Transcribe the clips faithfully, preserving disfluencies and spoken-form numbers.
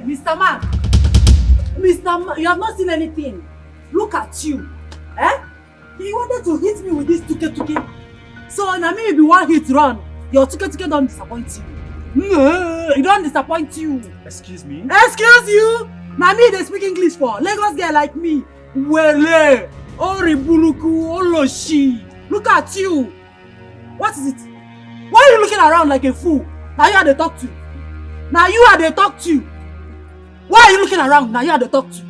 Mister Man, Mister Man, you have not seen anything. Look at you. Eh? You wanted to hit me with this tuke tuke. So now me you be one hit run. Your tuke tuke don't disappoint you. Mm, it don't disappoint you. Excuse me? Excuse you? Now me they speak English for Lagos girl like me. Wele, Oribuluku, Oloshi. Look at you. What is it? Why are you looking around like a fool? Now you are they talk to. Now you are they talk to. Why are you looking around? Now you are they talk to.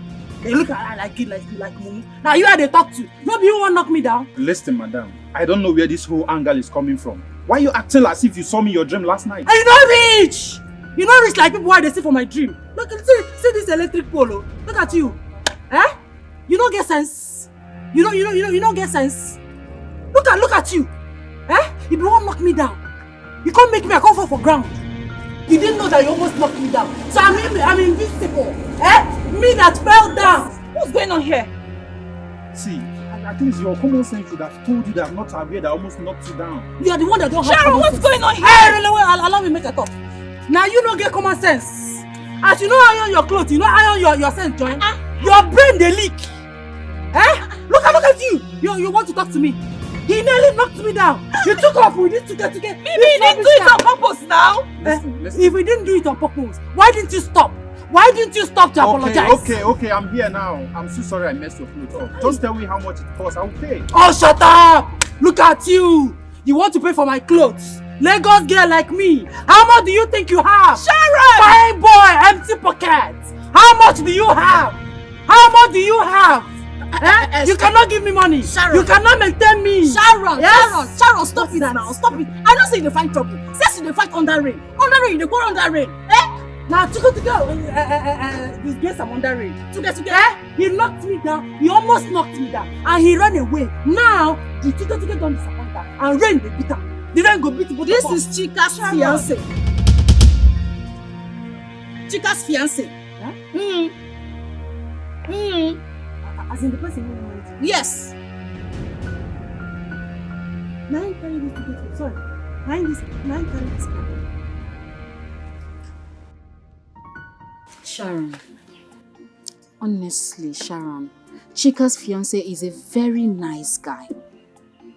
They look around like it like like mumu. Now you are they talk to. No be you want knock me down. Listen, madam. I don't know where this whole angle is coming from. Why are you acting as if you saw me in your dream last night? And you don't reach. You don't reach like people why they see for my dream. Look, see, see this electric pole. Oh. Look at you. Eh? You don't get sense. You don't, you don't, you don't, you don't get sense. Look at, look at you. Eh? You don't knock me down. You can't make me, I can't fall for ground. You didn't know that you almost knocked me down. So I'm in, I'm invisible. Eh? Me that fell down. What's going on here? See, at least your common sense should have told you that I'm not aware that I almost knocked you down. You are the one that don't have Sharon, what's going on here? Hey, really, well, allow me make a talk. Now you don't get common sense. As you know iron your clothes, you know iron your, your sense join. Uh-uh. Your brain they leak. Eh? Look at look at you. You you want to talk to me? He nearly knocked me down. You took off with this tuke tuke. Maybe he didn't do it on purpose now. Eh? Listen, listen. If he didn't do it on purpose, why didn't you stop? Why didn't you stop to okay, apologize? Okay, okay, I'm here now. I'm so sorry I messed your clothes up. Just tell me how much it costs. I will pay. Oh, shut up! Look at you! You want to pay for my clothes? Lagos girl like me, how much do you think you have? Sharon! Fine boy, empty pocket. How much do you have? How much do you have? Eh? You cannot give me money. Sharon. You cannot maintain me. Sharon, yes? Sharon, Sharon, stop it now. Stop it. I don't say you dey find trouble. Say you dey fight under rain. Under rain, you dey go under rain. Eh? Now, tuku tuku, uh, uh, uh, uh, disgrace am under rain. Tuku tuku. Eh? He knocked me down. He almost knocked me down. And he ran away. Now, the tuku tuku don disappoint am. And rain dey beat am. The rain go beat both of us. This is Chika's fiance. Chika's fiance. Huh? Mm. Mm. As in the person who married you? Yes. Now you carry this to get sorry. Now this now you carry this. Sharon. Honestly, Sharon, Chika's fiance is a very nice guy.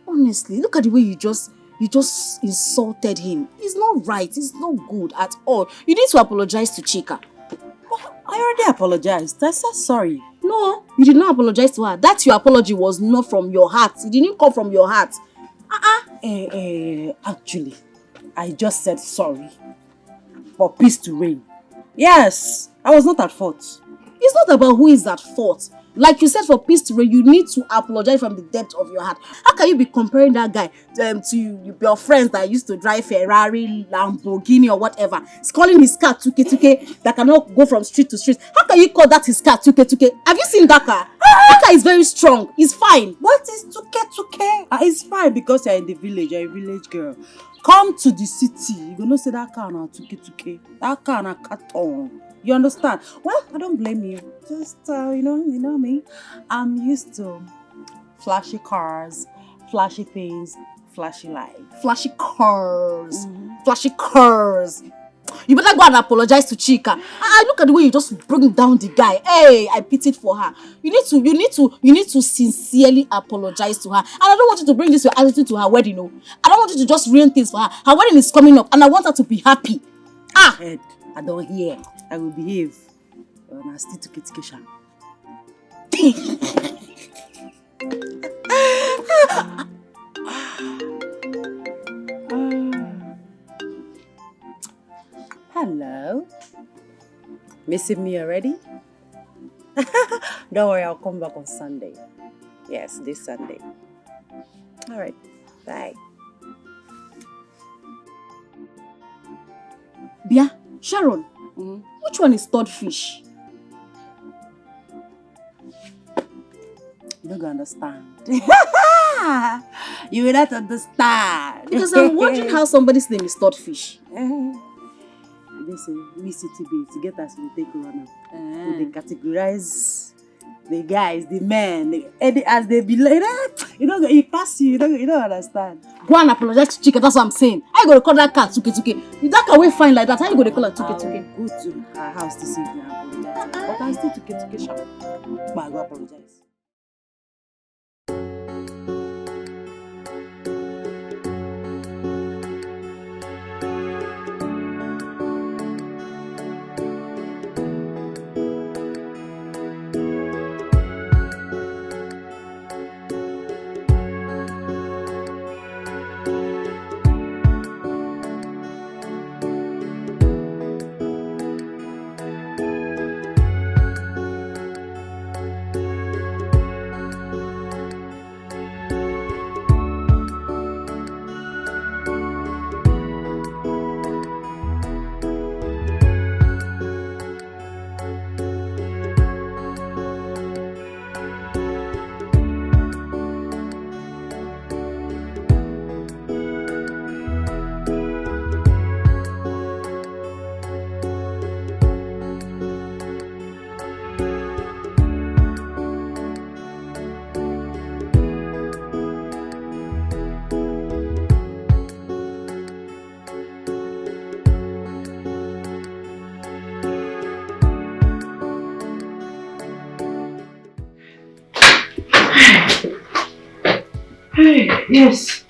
Honestly, look at the way you just you just insulted him. It's not right. It's not good at all. You need to apologize to Chika. I already apologized. I said sorry. No, you did not apologize to her. That your apology was not from your heart. It didn't come from your heart. Uh-uh. Eh, eh, actually, I just said sorry for peace to reign. Yes, I was not at fault. It's not about who is at fault. Like you said, for peace to reign, you need to apologize from the depth of your heart. How can you be comparing that guy um, to your friends that used to drive Ferrari, Lamborghini, or whatever? He's calling his car tuke tuke that cannot go from street to street. How can you call that his car tuke tuke? Have you seen that car? That car is very strong. It's fine. What is tuke tuke? Ah, it's fine because you're in the village. You're a village girl. Come to the city, you go know say that car na tuke tuke. That car na carton. You understand? Well, I don't blame you. Just uh, you know, you know me. I'm used to flashy cars, flashy things, flashy life. Flashy cars. Mm-hmm. Flashy cars. You better go and apologize to Chika. I, I look at the way you just bring down the guy. Hey, I pitied for her. You need to, you need to, you need to sincerely apologize to her. And I don't want you to bring this your attitude to her wedding. No, I don't want you to just ruin things for her. Her wedding is coming up, and I want her to be happy. Ah, head, I don't hear. I will behave. Una still to kitikisha. Hello. Missing me already? Don't worry, I'll come back on Sunday. Yes, this Sunday. All right. Bye. Bia, Sharon, mm-hmm. Which one is third fish? You don't understand. You will not understand. Because I'm watching how somebody's name is third fish. They say we city babes get as we take run am. Uh-huh. We dey categorize The guys, the men, the, and the, as they be like, you know, you pass you, you don't, you don't understand. Go and apologize to Chike, that's what I'm saying. How you gonna call that cat Tuke Tuke? If that cat wey fine like that, how you gonna call her Tuke Tuke? Go to her house to see if you apologize. But I still Tuke Tuke sharp. Ma go apologize. Yes.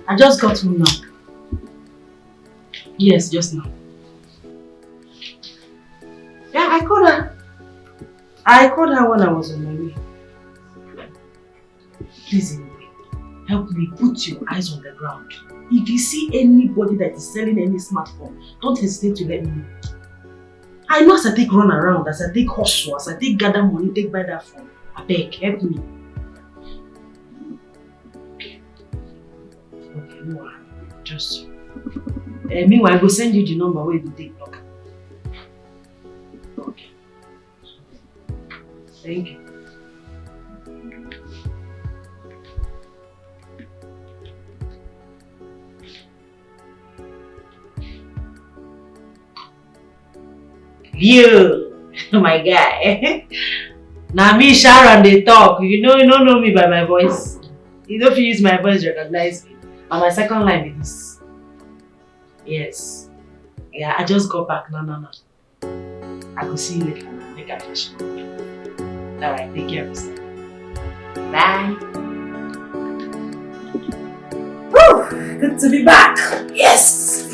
I just got home now. Yes, just now. Yeah, I called her. I called her when I was on my way. Please, Ebube, help me put your eyes on the ground. If you see anybody that is selling any smartphone, don't hesitate to let me know. I know as I take run around, as I take hustle, as I take gather money, take buy that phone. Abeg, help me. Okay, okay, no wahala. Just. Uh, meanwhile, I go send you the number where you take block. Okay. Thank you. You, my guy. Now me, Sharon, they talk. You know, you don't know me by my voice. You don't feel use my voice, recognize me. And my second line is this. Yes. Yeah, I just got back. No, no, no. I go see you later. Make a fresh. All right, take care of yourself. Bye. Whew, good to be back. Yes.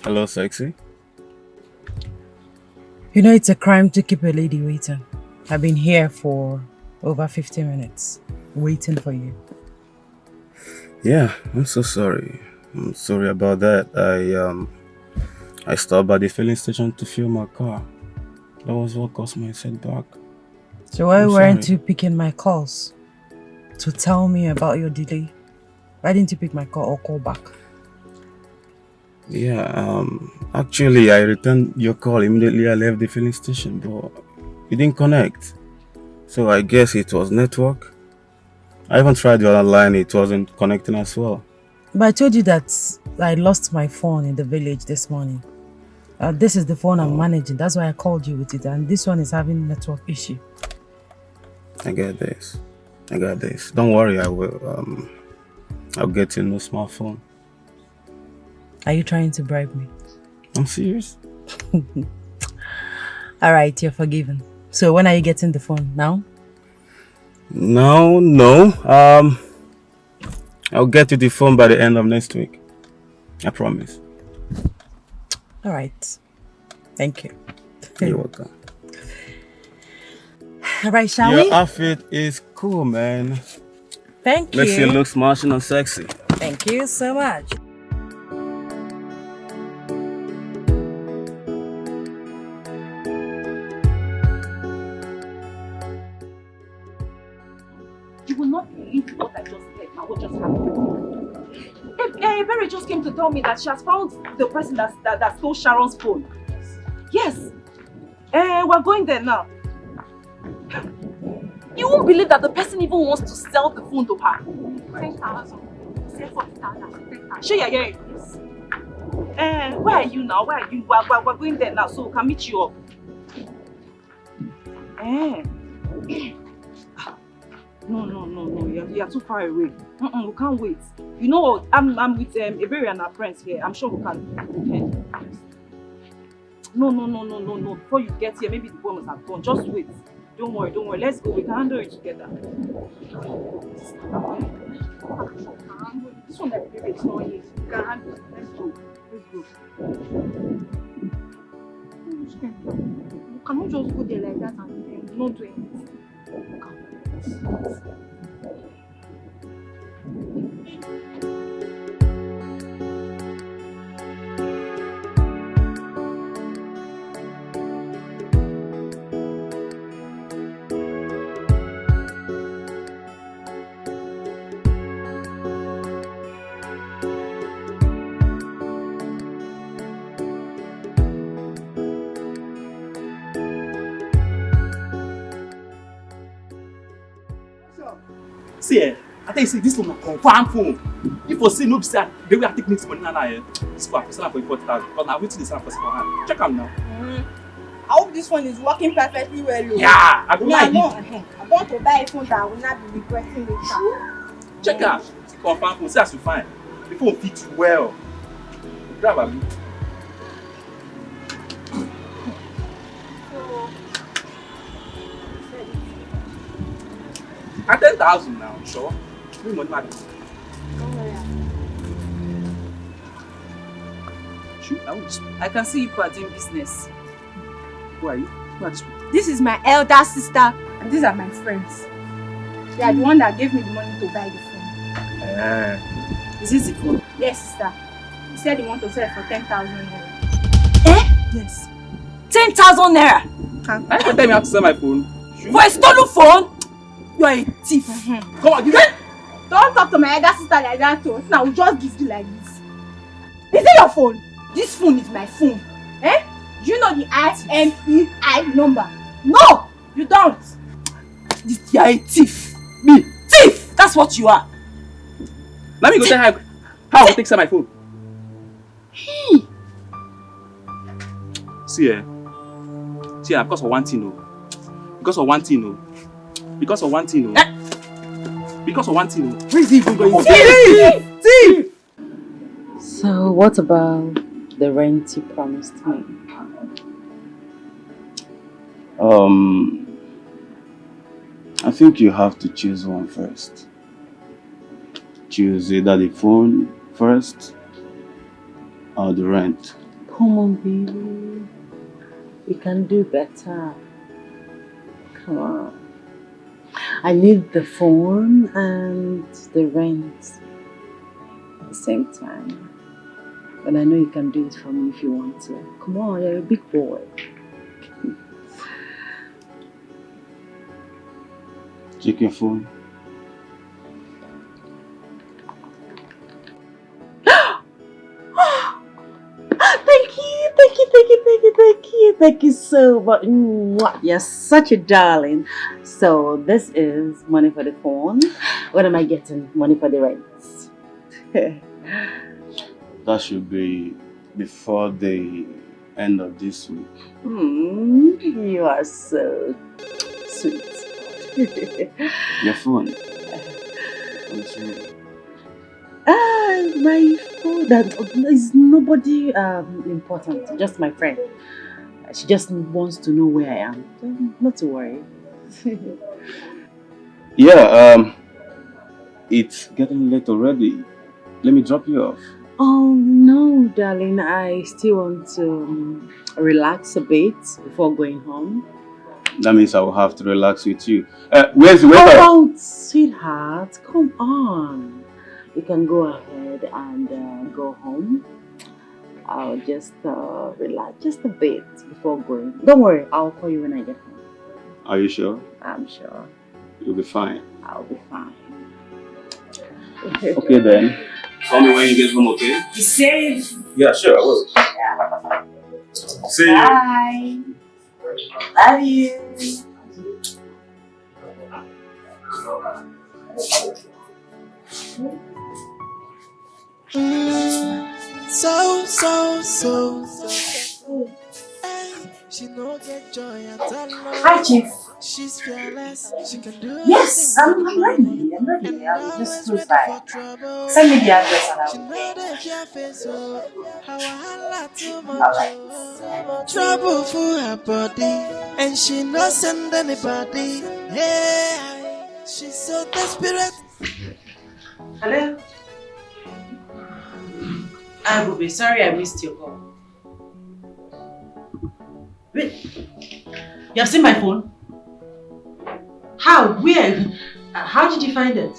Hello, sexy. You know it's a crime to keep a lady waiting. I've been here for over fifty minutes waiting for you. Yeah, I'm so sorry. I'm sorry about that. I um I stopped by the filling station to fuel my car. That was what caused my setback. So why I'm weren't sorry. You picking my calls to tell me about your delay? Why didn't you pick my call or call back? Yeah, um, actually, I returned your call immediately I left the filling station, but you didn't connect. So I guess it was network. I even tried the other line, it wasn't connecting as well. But I told you that I lost my phone in the village this morning. Uh, this is the phone I'm managing. That's why I called you with it. And this one is having network issue. I get this. I got this. Don't worry, I will. Um, I'll get you a new smartphone. Are you trying to bribe me? I'm serious. All right, you're forgiven. So when are you getting the phone? Now? No, no. Um, I'll get you the phone by the end of next week. I promise. All right. Thank you. You're welcome. All right, shall Your we? Outfit is cool, man. Thank Makes you you. Look smashing and sexy. Thank you so much. You will not believe what I just heard and what just happened. Eh, eh, Ebere just came to tell me that she has found the person that, that, that stole Sharon's phone. Yes. Eh, we're going there now. You won't believe that the person even wants to sell the phone to her. Ten thousand. Sell for ten thousand. Sure, you're hearing this. Eh, where are you now? Where are you? We're, we're, we're going there now, so we can meet you up. Eh. No, no, no, no. You're, you're too far away. Mm-mm, we can't wait. You know what? I'm, I'm with um, Ebere and our friends here. I'm sure we can. We can. No, no, no, no, no, no. Before you get here, maybe the boy must have gone. Just wait. Don't worry, don't worry. Let's go. We can handle it together. This one that baby is not here. We can handle it. Let's go. Let's go. You cannot just go there like that and um, not do anything. See, eh, I tell you, see, this one na confirm phone. If you see, no be say the way I take mix money now, eh, this one I sell am for forty thousand. Because now wetin dey sell am for second hand. Check am now. I hope this one is working perfectly well. Oh. Yeah, I go Me, like I, it. know, I want to buy a phone that I will not be regretting later. Check am. See, confirm phone. See as you fine. The phone fit you well. Grab am. So, Na ten thousand now, sure. Bring money back. don't worry. Shoot, I will just I can see you people are doing business. Who are you? Who are these people? This is my elder sister, and these are my friends. They are the one that gave me the money to buy the phone. Eh. Is this the phone? Yes, sister. He said he want to sell it for ten thousand naira. Eh? Yes. Ten thousand naira Are you tell me how to sell my phone? for a stolen phone? You are a thief. Come on, give me. Don't talk to my elder sister like that, oh. Now we just give you like this. Is it your phone? This phone is my phone. Eh? Do you know the I M E I number? No, you don't. This, you are a thief. Me? Thief! That's what you are. Let me go tell her how I take sell my phone. See, eh? See, eh, because of one thing, oh. Because of one thing, oh. Because of one thing, oh. Because of one thing, oh. Where is he even going? Thief! Thief! So what about the rent you promised me? Um, I think you have to choose one first. Choose either the phone first or the rent. Come on, baby. We can do better. Come on. I need the phone and the rent at the same time. But I know you can do it for me if you want to. Come on, you're a big boy. Chicken phone. Thank you, thank you, thank you, thank you, thank you, thank you so much. Mwah. You're such a darling. So this is money for the phone. What am I getting? Money for the rent. That should be before the end of this week. Mm, you are so sweet. Your phone. What's wrong? Ah, my phone. That is nobody um, important. Just my friend. She just wants to know where I am. Um, not to worry. Yeah, um, It's getting late already. Let me drop you off. Oh no, darling, I still want to um, relax a bit before going home. That means I will have to relax with you. Uh, where's the waiter? Oh, sweetheart, come on. You can go ahead and uh, go home. I'll just uh, relax just a bit before going. Don't worry, I'll call you when I get home. Are you sure? I'm sure You'll be fine. I'll be fine. Okay then. Call me when you get home, okay? Be safe. Yeah, sure, I will. See you. Bye. Love you. So, so, so, so. Hey, she no get joy at all. Hi, Chief. She's fearless. She can do Yes, anything. I'm, I'm ready. I'm ready. I'm just close by. Send me the address and I'll She know the fear face, oh. Her wahala too much, Alright. oh. Trouble for her body, and she no send anybody. Yeah, she's so desperate. Hello? Hi, Bobby. Sorry I missed your call. Wait. You have seen my phone? How? Where? Uh, How did you find it?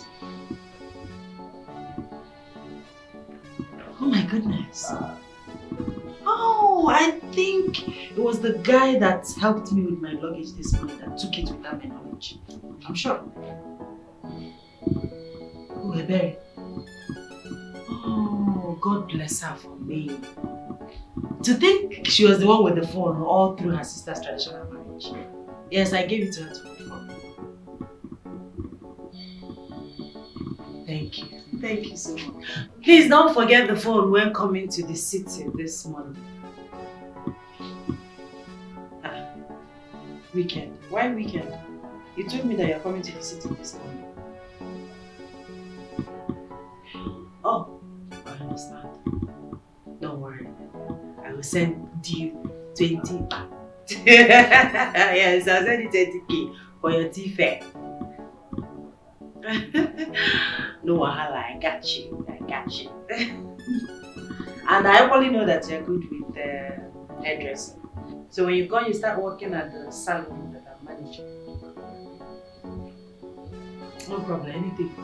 Oh my goodness. Oh, I think it was the guy that helped me with my luggage this morning that took it without my knowledge. I'm sure. Oh, Ebere. Oh, God bless her for me. To think she was the one with the phone all through her sister's traditional marriage. Yes, I gave it to her to hold for me. Thank you. Thank you so much. Please don't forget the phone when coming to the city this morning. Ah, weekend. Why weekend? You told me that you're coming to the city this morning. Oh, I understand. Don't worry. I will send you twenty. Yes, I'll send you twenty K for your tea fare. No wahala, I got you. I got you. And I only know that you're good with uh, hairdressing. So when you come, you start working at the salon that I'm managing. No problem, anything.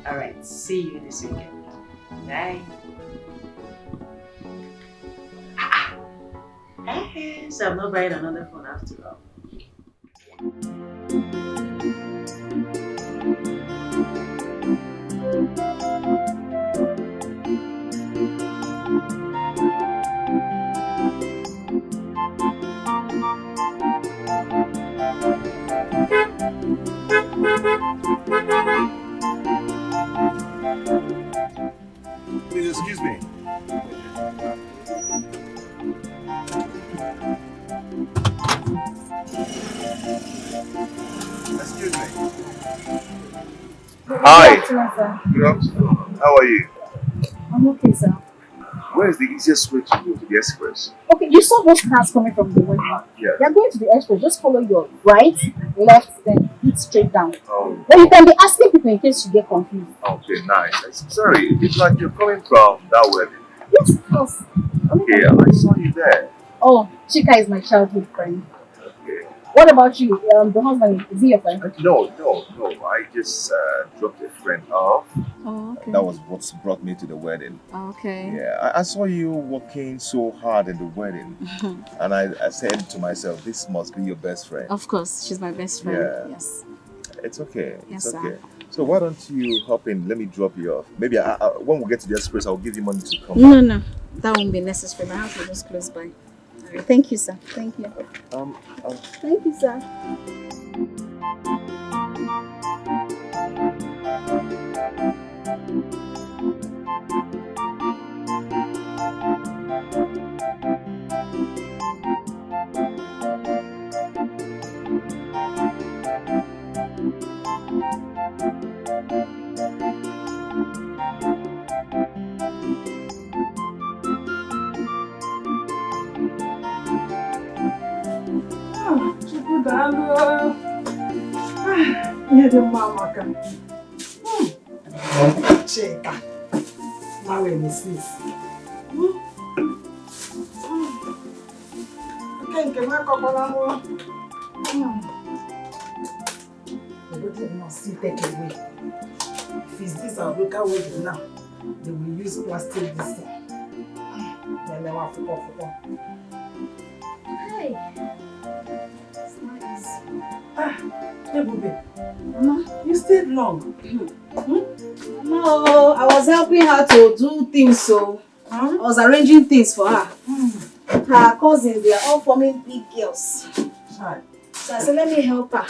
All right, see you this weekend. Bye. Ah, ah. Eh, so I'm not buying another phone after all. Please excuse me. Excuse me. Good Hi. Afternoon, sir. Good afternoon. How are you? I'm okay, sir. Where is the easiest way to go to the express? Okay, you saw those cars coming from the west. Yeah. They're going to the express. Just follow your right, left, then hit straight down. Oh, But you can be asking people in case you get confused. Okay, nice. Sorry, it's like you're coming from that wedding. Yes, of course. Yeah, I saw you there. Oh, Chika is my childhood friend. Okay. What about you? Um, the husband, is he your friend? No, no, no. I just uh, dropped a friend off. Oh, okay. That was what brought me to the wedding. Okay. Yeah, I, I saw you working so hard in the wedding. And I, I said to myself, this must be your best friend. Of course, she's my best friend. Yeah. Yes. It's okay. Yes, It's sir. Okay. So why don't you hop in? Let me drop you off. Maybe I, I, when we get to the express, I'll give you money to come. No, no, that won't be necessary. My house is just close by. All right. Thank you, sir. Thank you. Um, um, Thank you, sir. Ah, Chukwu daalụ. Ah. Ihe dị mma amaka. Hmm. Chika. Now we miss this. Hmm. Okay, nke m akọkwala m. Hmm. Obodo must still take away. If it's this our local wedding now, they will use plastic this thing. Then they want football, football. Hi. It's not easy. Ah, Ebube. Mama. You stayed long. Hmm? Mama, oh, I was helping her to do things, so I was arranging things for her. Hmm. Her cousins, they are all forming big girls. Hi. So I said, let me help her.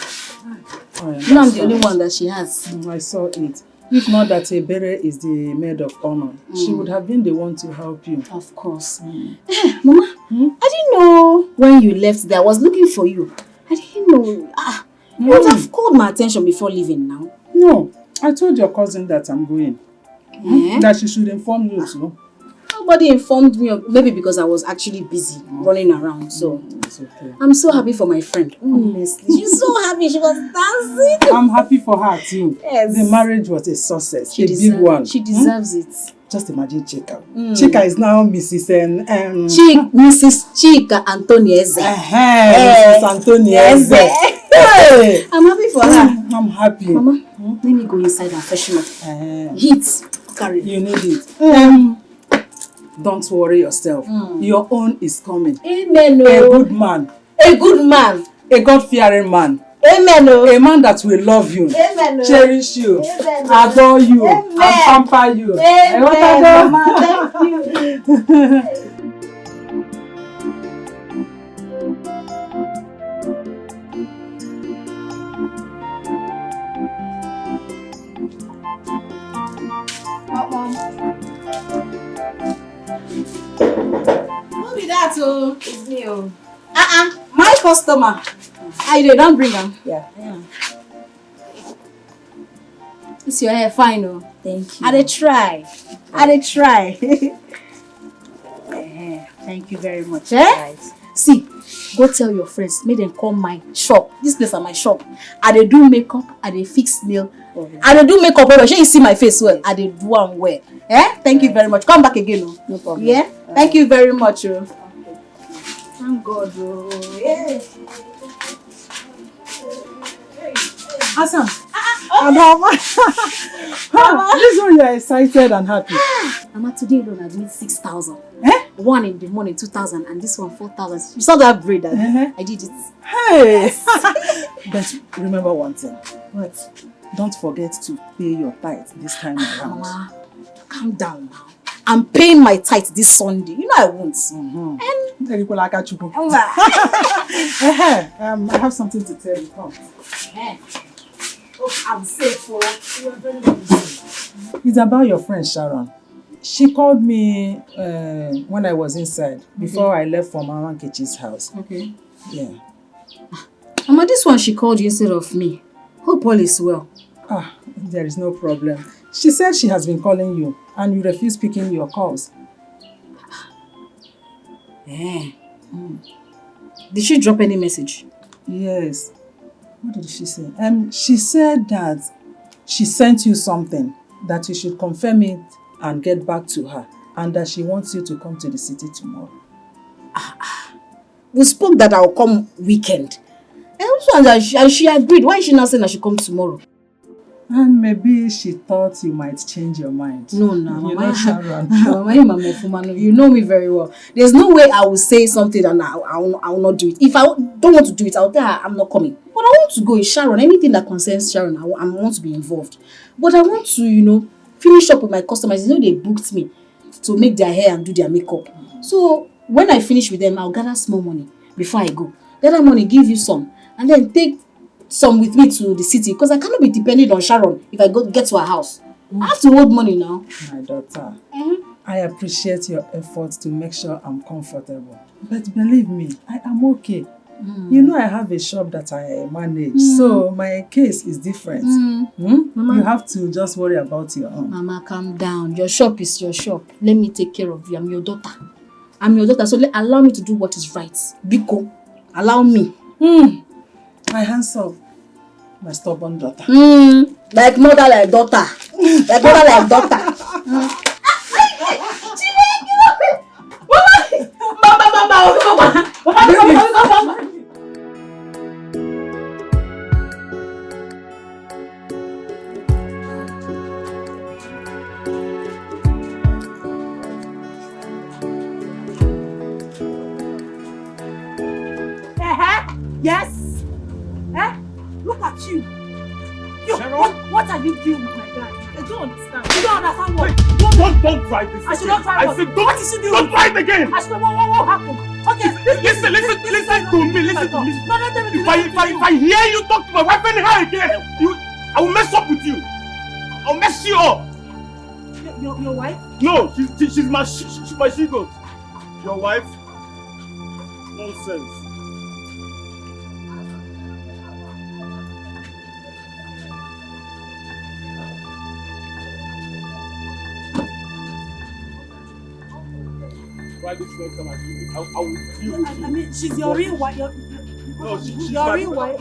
Oh, yeah, you know, I'm the only one that she has. Mm, I saw it. If not that Ebere is the maid of honor, she would have been the one to help you. Of course. Mm. Eh, Mama, I didn't know when you left there. I was looking for you. I didn't know. Ah, you would have called my attention before leaving now. No, I told your cousin that I'm going. Eh? That she should inform you too. Nobody informed me of, maybe because I was actually busy running around. So it's okay. I'm so happy for my friend. Honestly, she's so happy. She was dancing. I'm happy for her too. Yes. The marriage was a success, a big one. She deserves it. Just imagine Chika. Mm. Chika is now Missus and um, Chika Anthony Eze. Uh-huh, Missus Anthony Eze. Hey! I'm happy for her. Mm, I'm happy. Mama, let me go inside and freshen up. Uh-huh. Heat. Carry. You need it. Mm. Um, don't worry yourself. Mm. Your own is coming. Amen. A good man. A good man. A God-fearing man. Amen. Oh. A man that will love you, cherish you, adore you, and pamper you. Amen. Mama, thank you. No be that, oh. It's me, oh. Uh-uh, my customer. I dey don bring am. Yeah. Yeah. This your hair fine, oh. Thank you. I dey try. I dey try. Eh, thank you very much. Eh? Right. See, go tell your friends, make dem come my shop. This place na my shop. I dey do makeup, I dey fix nail. Okay. I dey do makeup well. Shey you see my face well? I dey do am well. Eh? Thank you very much. Come back again, oh. No problem. Yeah? Thank you very much, oh. Thank God, oh. Yeah. Asan, Adama. This one you are excited and happy. Mama, today alone I made six thousand. Eh? One in the morning, two thousand, and this one, four thousand. You saw that braid, abi? Uh-huh. I did it. Hey! But remember one thing. What? Don't forget to pay your tithe this time around. Mama, calm down now. I'm paying my tithe this Sunday. You know I won't. Mm-hmm. And Erikwala Akachukwu. Mba. Eh, um, I have something to tell you. Come. Eh. Hope I'm safe, oh. You are very busy. It's about your friend Sharon. She called me uh, when I was inside, before I left from Awa Nkechi's house. Okay. Yeah. Mama, this one she called you instead of me. Hope all is well. Ah, there is no problem. She said she has been calling you and you refuse picking your calls. Eh. Mm. Did she drop any message? Yes. What did she say? Um, she said that she sent you something, that you should confirm it and get back to her, and that she wants you to come to the city tomorrow. We spoke that I'll come weekend. And also, and she, and she agreed. Why is she not saying I should come tomorrow? And maybe she thought you might change your mind. No, no, you Mama. Know Sharon. Mama, you Mama Ofuma, no, you know me very well. There's no way I will say something and I, I, will, I will not do it. If I don't want to do it, I'll tell her I'm not coming. But I want to go. It's Sharon. Anything that concerns Sharon, I, wa- I want to be involved. But I want to, you know, finish up with my customers. You know, they booked me to make their hair and do their makeup. So when I finish with them, I'll gather small money before I go. Gather money, give you some, and then take some with me to the city because I cannot be depending on Sharon if I go get to her house. I have to hold money now. My daughter, I appreciate your efforts to make sure I'm comfortable. But believe me, I am okay. You know I have a shop that I manage, so my case is different. Hmm? Mama. You have to just worry about your own. Mama, calm down. Your shop is your shop. Let me take care of you. I'm your daughter. I'm your daughter, so let, allow me to do what is right. Biko, allow me. Hmm. My hands up. My stubborn daughter. Mm, like mother, like daughter. Like mother, like daughter. Uh-huh. Yes. Eh? Look at you. You, Sharon? What, what are you doing with my guy? I don't understand. You don't understand what? Wait, don't, don't, don't try this again. I should not try. I what? Said don't, what is she doing? Don't try it again. I should, what, what, what happened? Okay. Listen, listen, listen, listen to me. Listen to me. No, no, no, no, if I, if I, if I hear you talk to my wife anyhow again, you, I will mess up with you. I'll mess you up. Your, your, your wife? No, she, she, she's my, she, she, she's my she goat. Your wife? Nonsense. Why this next time I give you? I, I will deal with I, I you. Mean, she's your real wife. Your, no, she, she's your real wife.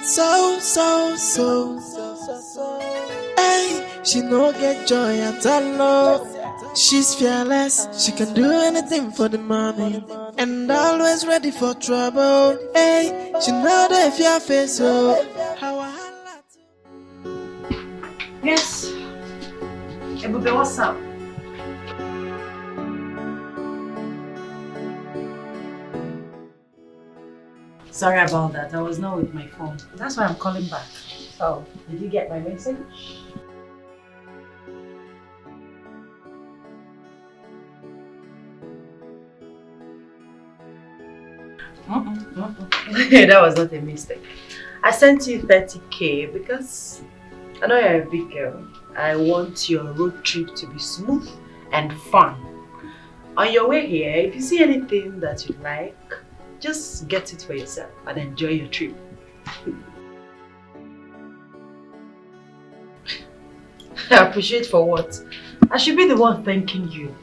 So, so, so, so, so, so. Hey, she no get joy at all. No. She's fearless, she can do anything for the money, and always ready for trouble. Hey, she know the fear face, oh. How I holla to. Yes. Ebube, what's up? Sorry about that. I was not with my phone. That's why I'm calling back. Oh, did you get my message? Mm-mm, mm-mm. That was not a mistake. I sent you thirty K because I know you're a big girl. I want your road trip to be smooth and fun. On your way here, if you see anything that you like, just get it for yourself and enjoy your trip. Appreciate for what? I should be the one thanking you.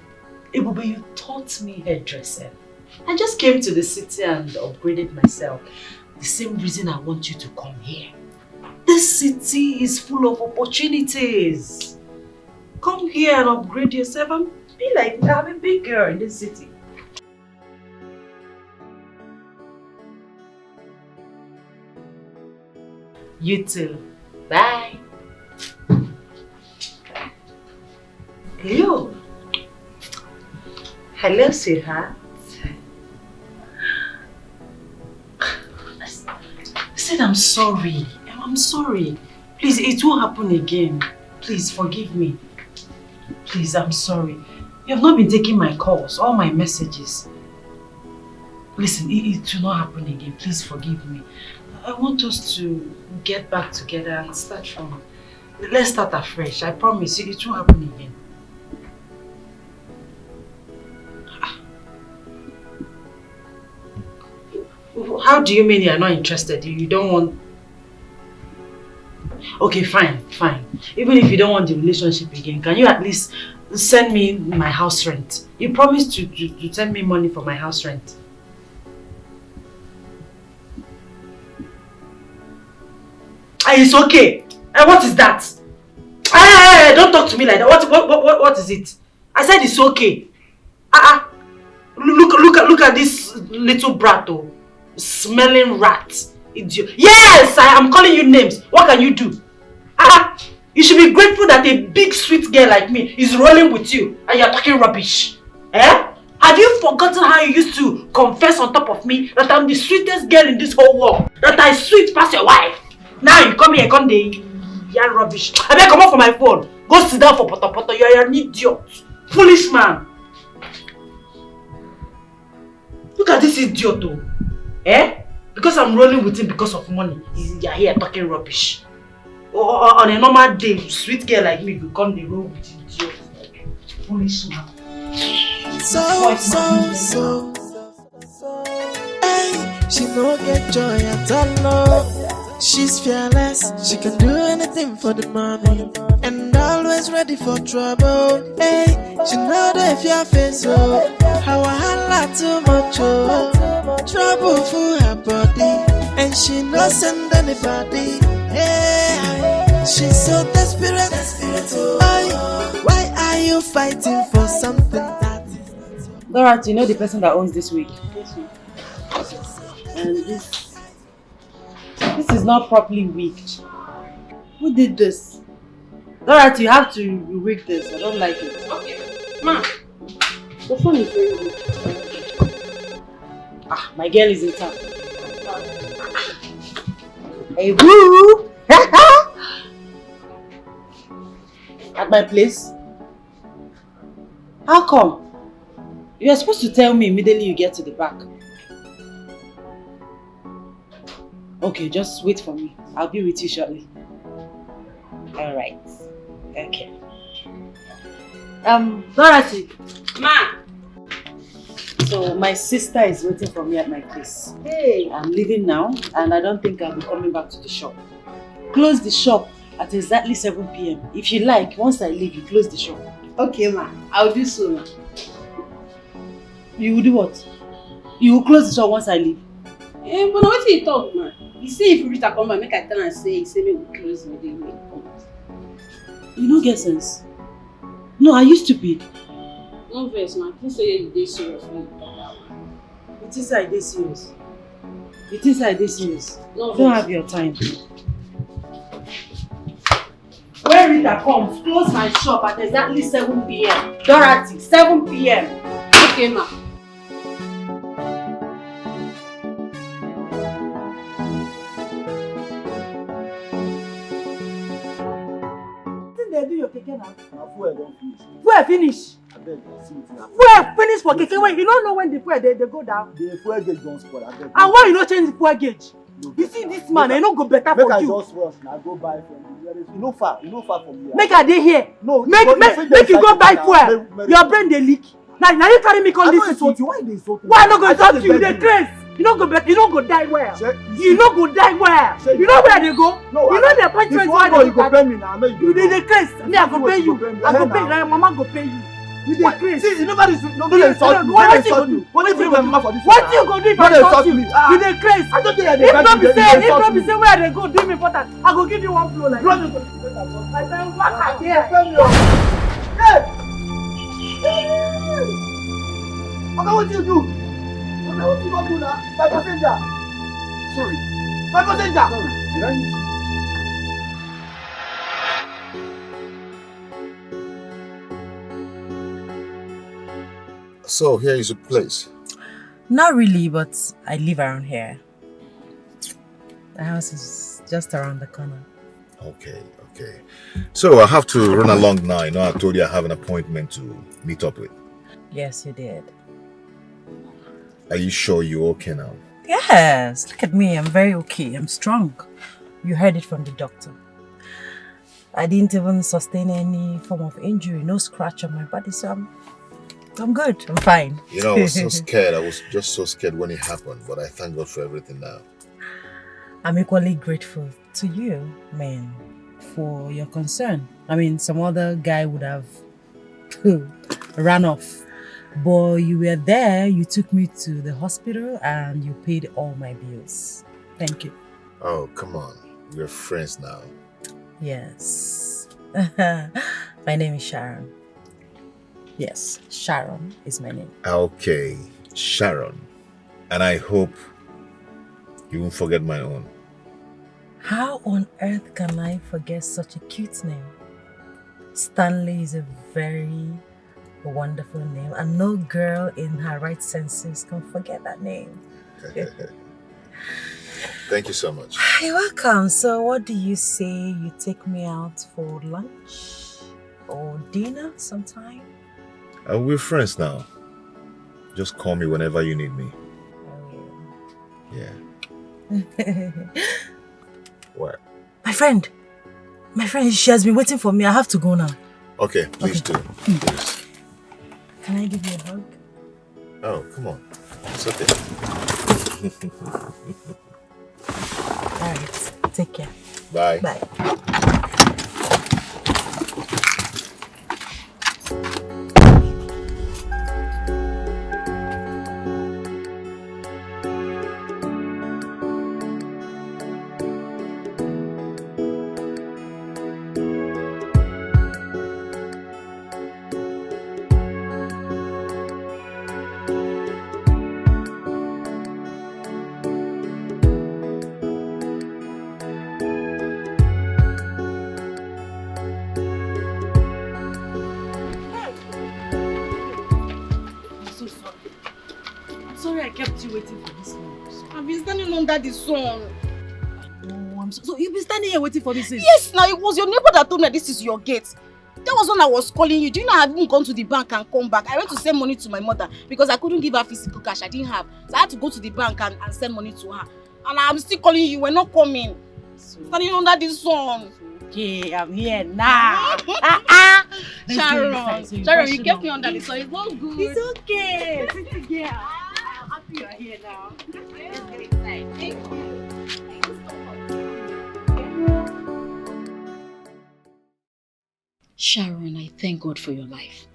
Ebube, you taught me hairdressing. I just came to the city and upgraded myself. The same reason I want you to come here. This city is full of opportunities. Come here and upgrade yourself and be like me. I'm a big girl in this city. You too. Bye. Hello. Hello, sweetheart. I said I'm sorry. I'm sorry. Please, it won't happen again. Please forgive me. Please, I'm sorry. You have not been taking my calls, all my messages. Listen, it, it will not happen again. Please forgive me. I want us to get back together and start from. Let's start afresh. I promise you, it won't happen again. Ah. How do you mean you're not interested? You don't want. Okay, fine, fine. Even if you don't want the relationship again, can you at least send me my house rent? You promised to, to, to send me money for my house rent. Ah, it's okay. Eh, what is that? Eh, eh, eh, don't talk to me like that. What, what, what, what, what is it? I said it's okay. Ah, ah. Look, look at, look at this little brat, oh. Smelling rat. Idiot. Yes, I am calling you names. What can you do? Ah, ah. You should be grateful that a big sweet girl like me is rolling with you and you're talking rubbish. Eh? Have you forgotten how you used to confess on top of me that I'm the sweetest girl in this whole world? That I sweet pass your wife? Now you come here, come dey yarn rubbish. Abeg, comot for my phone. Go sit down for potopoto. You are an idiot. Foolish man. Look at this idiot, oh. Eh? Because I'm rolling with him because of money, you are here talking rubbish. O-, o-, on a normal day, sweet girl like me go come dey roll with idiot. Foolish man. So, so, so. Hey, she no get joy at all, no. She's fearless, she can do anything for the money, and always ready for trouble. Hey, she know the fear face, oh. Her wahala too much, oh. Trouble for her body, and she no send anybody. Hey, she's so desperate. Ay, why are you fighting for something that is not yours? Dorothy, you know the person that owns this wig? And this, this is not properly wigged. Who did this? Dorothy, you have to wig this. I don't like it. Okay. Ma, the phone is ringing. Ah, my girl is in town. Hey, boo! At my place? How come? You are supposed to tell me immediately you get to the back. Okay, just wait for me. I'll be with you shortly. All right. Okay. Um, Dorothy. Ma. So my sister is waiting for me at my place. Hey. I'm leaving now, and I don't think I'll be coming back to the shop. Close the shop at exactly seven p m. If you like, once I leave, you close the shop. Okay, ma. I'll do so, ma. You will do what? You will close the shop once I leave. Eh, but na wetin you talk, ma. You say if you reach Akomba, make I tell am say you say make we close the day wey come. You no get sense. No, are you stupid? No vex, ma. Think say you dey serious when you talk that one. You think say I dey serious? You think say I dey serious? No vex. I don't have your time. When Rita comes, close my shop at exactly seven p m. Dorothy, seven p m. Okay, ma. Wetin dey do your keke now? Na fuel don finish. Fuel finish? Abeg, see wetin happen. Fuel finish for keke wey you no know when the fuel dey dey go down. The fuel gauge don spoil, abeg. And why you no change the fuel gauge? No, you see this man, e no go better for you. Make I just rush na go buy from the nearest. E no far, e no far from here. Make I dey here. No, make you go buy fuel. Your brain dey leak. Na na you carry me come this city. Why I no go insult you? You dey craze. You no go bet. You no go die well. You no go die well. You know where I dey go? You know the appointment wey I dey go. You dey dey craze. Me, I go pay you. I go pay you. Mama go pay you. You dey craze. See, you never dey insult me. Wetin you go do? Wetin you go do if I insult you? You dey craze. If no be say, if no be say where I dey go do me important, I go give you one blow like this. I say, waka there. Hey! Oga, wetin you do? Oga, wetin you wan do na? My passenger. Sorry. My passenger. Sorry. Did I hit you? So here is your place? Not really, but I live around here. The house is just around the corner. Okay, okay. So I have to run along now. You know, I told you I have an appointment to meet up with. Yes, you did. Are you sure you're okay now? Yes, look at me. I'm very okay. I'm strong. You heard it from the doctor. I didn't even sustain any form of injury, no scratch on my body, so I'm, I'm good. I'm fine. You know, I was so scared. I was just so scared when it happened, but I thank God for everything now. I'm equally grateful to you, man, for your concern. I mean, some other guy would have ran off. But you were there, you took me to the hospital, and you paid all my bills. Thank you. Oh, come on. We're friends now. Yes. My name is Sharon. Yes, Sharon is my name. Okay, Sharon. And I hope you won't forget my own. How on earth can I forget such a cute name? Stanley is a very wonderful name, and no girl in her right senses can forget that name. Thank you so much. You're welcome. So, what do you say you take me out for lunch or dinner sometime? Uh, we're friends now. Just call me whenever you need me. I will. Yeah. What? My friend, my friend, she has been waiting for me. I have to go now. Okay, please do. Please. Can I give you a hug? Oh, come on. It's okay. All right. Take care. Bye. Bye. I'm so sorry. I'm sorry I kept you waiting for this long. I've been standing under the sun. Oh, I'm so, so you've been standing here waiting for me since? Yes, now it was your neighbor that told me that this is your gate. That was when I was calling you. Do you know I haven't gone to the bank and come back? I went to send money to my mother because I couldn't give her physical cash. I didn't have. So I had to go to the bank and, and send money to her. And I'm still calling you. We're not coming. Standing under the sun. Okay, I'm here now. Ah, ah. Let's go inside. Sharon, so you Sharon, you kept me under the sun. It's not good. It's okay. Sit here. I'm happy you're here now. Let's go inside. Thank you. Thank you so much. Sharon, I thank God for your life.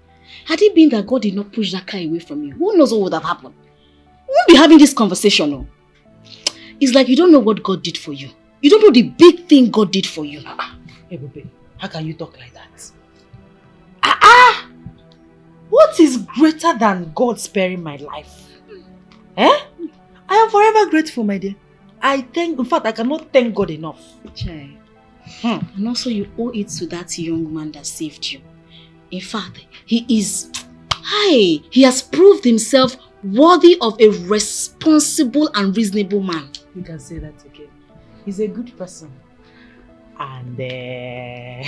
Had it been that God did not push that car away from you, who knows what would have happened? We won't be having this conversation. No. It's like you don't know what God did for you. You don't know the big thing God did for you. Ah, ah, Ebube, how can you talk like that? Ah, ah! What is greater than God sparing my life? Eh? I am forever grateful, my dear. I thank, in fact, I cannot thank God enough. Chai. Hmm. And also, you owe it to that young man that saved you. In fact, he is, hi, he has proved himself worthy of a responsible and reasonable man. You can say that again. He's a good person. And uh,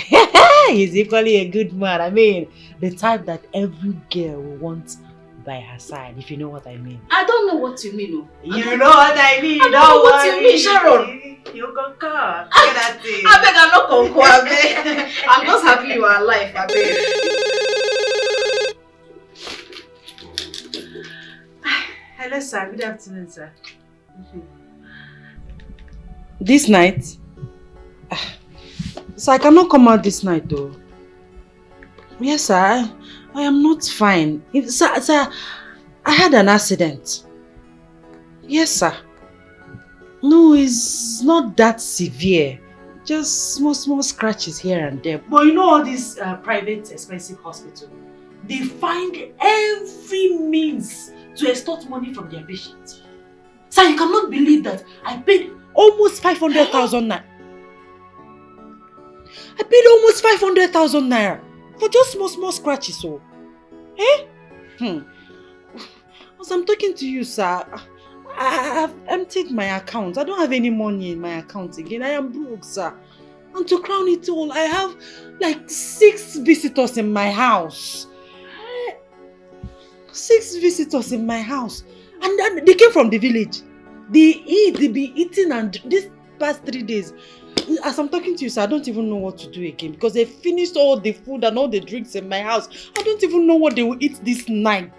he's equally a good man. I mean, the type that every girl will want by her side, if you know what I mean. I don't know what you mean. Oh. You know what I mean. I don't know what you mean, Sharon. You can come. Get that thing. I beg, I'm not conquer. I beg. I'm just happy you are alive. I beg. Hello, sir. Good afternoon, sir. This night? Ah, so I cannot come out this night, though. Yes, sir. I, I am not fine. If, sir, sir, I had an accident. Yes, sir. No, it's not that severe. Just small, small scratches here and there. But you know all these uh, private, expensive hospitals, they find every means to extort money from their patients. Sir, you cannot believe that I paid almost five hundred thousand naira. I paid almost five hundred thousand naira for just small, small scratches. So, eh? Hmm. As I'm talking to you, sir, I have emptied my account. I don't have any money in my account again. I am broke, sir. And to crown it all, I have like six visitors in my house. Six visitors in my house. And, and they came from the village. They eat, they be eating, and this past three days, as I'm talking to you, sir, I don't even know what to do again because they finished all the food and all the drinks in my house. I don't even know what they will eat this night.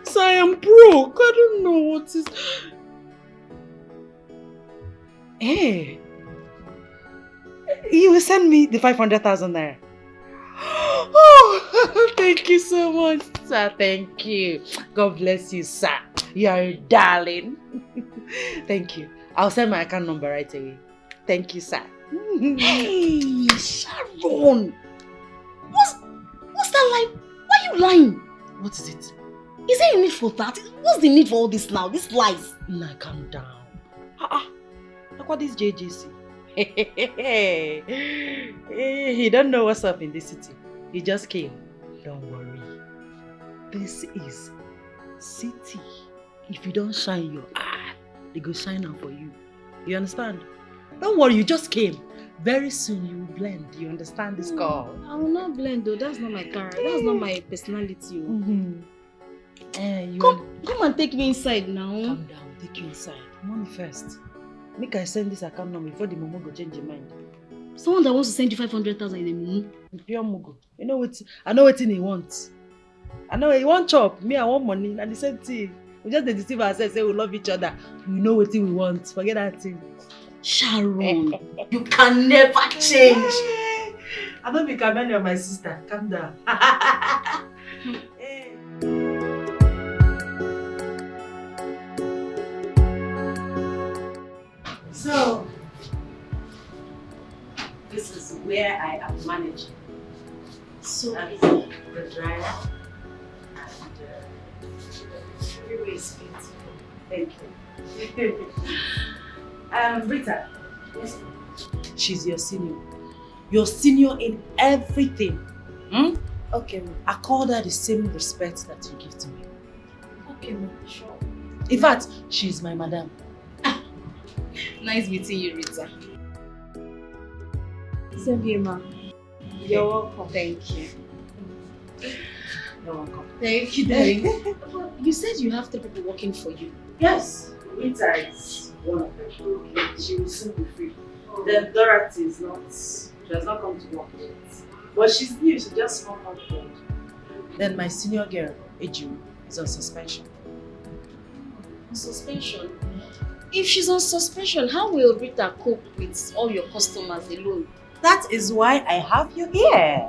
So I am broke. I don't know what is. Hey, you will send me the five hundred thousand naira. Oh, thank you so much, sir. Thank you. God bless you, sir. You are a darling. Thank you. I'll send my account number right away. Thank you, sir. Hey, Sharon! What's, what's that lie? Why are you lying? What is it? Is there a need for that? What's the need for all this now? These lies? Nah, calm down. Ah, ah. Look what this J J C. Hey, he don't know what's up in this city. He just came. Don't worry. This is city. If you don't shine your eye, they go shine am for you. You understand? Don't worry, you just came. Very soon you will blend. You understand this call? I will not blend though. That's not my character. That's not my personality. Oh. Mm-hmm. Eh, you come, come and take me inside now. Calm down, take you inside. Money first. Make I send this account number before the mumu go change your mind. Someone that wants to send you five hundred thousand in a mumu. Pure mugu. You know what? I know what he wants. I know he want chop. Me, I want money. And the same thing. We just dey deceive ourselves, say we love each other. We know what we want. Forget that thing. Sharon, you can never change. I don't be Camelia, my sister. Calm down. So, this is where I am managing. So, that's the dryer and uh, everywhere is beautiful. Thank you. Um, Rita, yes, she's your senior. Your senior in everything. Hmm? Okay, ma. Accord her the same respect that you give to me. Okay, ma. Sure. In fact, she's my madam. Nice meeting you, Rita. Same here, ma. You're welcome. Thank you. You're welcome. Thank you, darling. You said you have three people working for you. Yes, Rita is one of them. She will soon be free. Then Dorothy is not, she has not come to work yet. But she's new, she just found out. Then my senior girl, Eju, is on suspension. On suspension? If she's on suspension, how will Rita cope with all your customers alone? That is why I have you here.